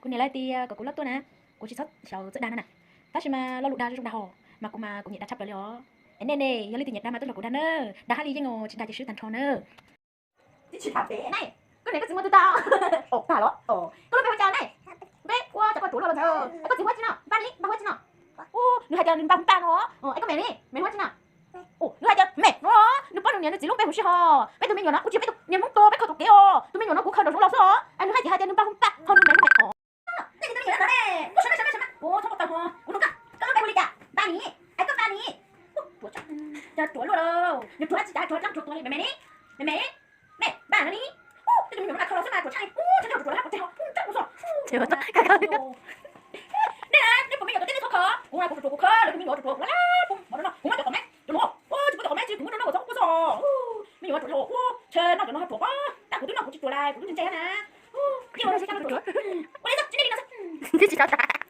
Kuv niam lawv tias kom kuv loj tuaj na, kuv tsis txhob xyaum txawj dag no na. Tab sis mas lo lus dag zoo dag hos, mas kuv mas kuv nyiam dag tshaj plaws li os. Es nej ne, yog leej twg nyiam dag mas tuaj nrog kuv dag na. Dag hab li yeej os, tsis dag ces swb tag nrho na. Tsis tham pem ne, koj niam koj txiv muaj tus tau. Os, tag los. Koj lub npe hu cas ne? Peb ua cas koj ruam luaj los ntawd. Koj txiv hu ua tsi no? Npaj ni, npaj hu ua tsi no? Nws hais tias nws npaj hu npaj no. Es koj mem ni, mem hu ua tsi no? Nws hais tias mem no, nws paub nws niam nws txiv lub npe huv si hos. Peb tus me nyuam no kuv tsis yog peb tus niag Hmoob tus, peb khaws thaum kev os. Tus me nyuam no kuv khaws nrog zoo laus xwb os. Es nws hais tias hais tias nws npaj hu npaj, ho nws mem hu mem os. Nej tus me nyuam no ne, kuv sawv maj sawv maj sawv maj, kuv txhob ua tau hos, kuv nug koj, koj lub npe hu li cas? Npaj ni, es koj npaj ni. Ruam, ruam luaj lauj, nws ruam tsis tas, ruam dlab ruam tuag li, mem mem ni, mem mem, mem npaj no ni. Tej tus me nyuam no mas khaws los xwb mas ruam tshaj li, ruam tshaj ruam ruam lab, ruam tshaj, ruam tshaj kuv xwb. Nej na, nej puas me nyuam tuaj teb nej txhob khaws, kuv mas kuv ruam ruam kuv khaws, lawv tus me nyuam ruam ruam kuv lab, kuv muab cov qhov mab, cov no, tsis pub cov qhov mab tsis, kuv muab rau noj kom txhob quaj xwb. Me nyuam ruam ruam, ntshe noj cov no ruam, tab kuv twb noj kuv tsis ruam lais, kuv twb ntse ntse na. Ua li tsis nej li no xwb.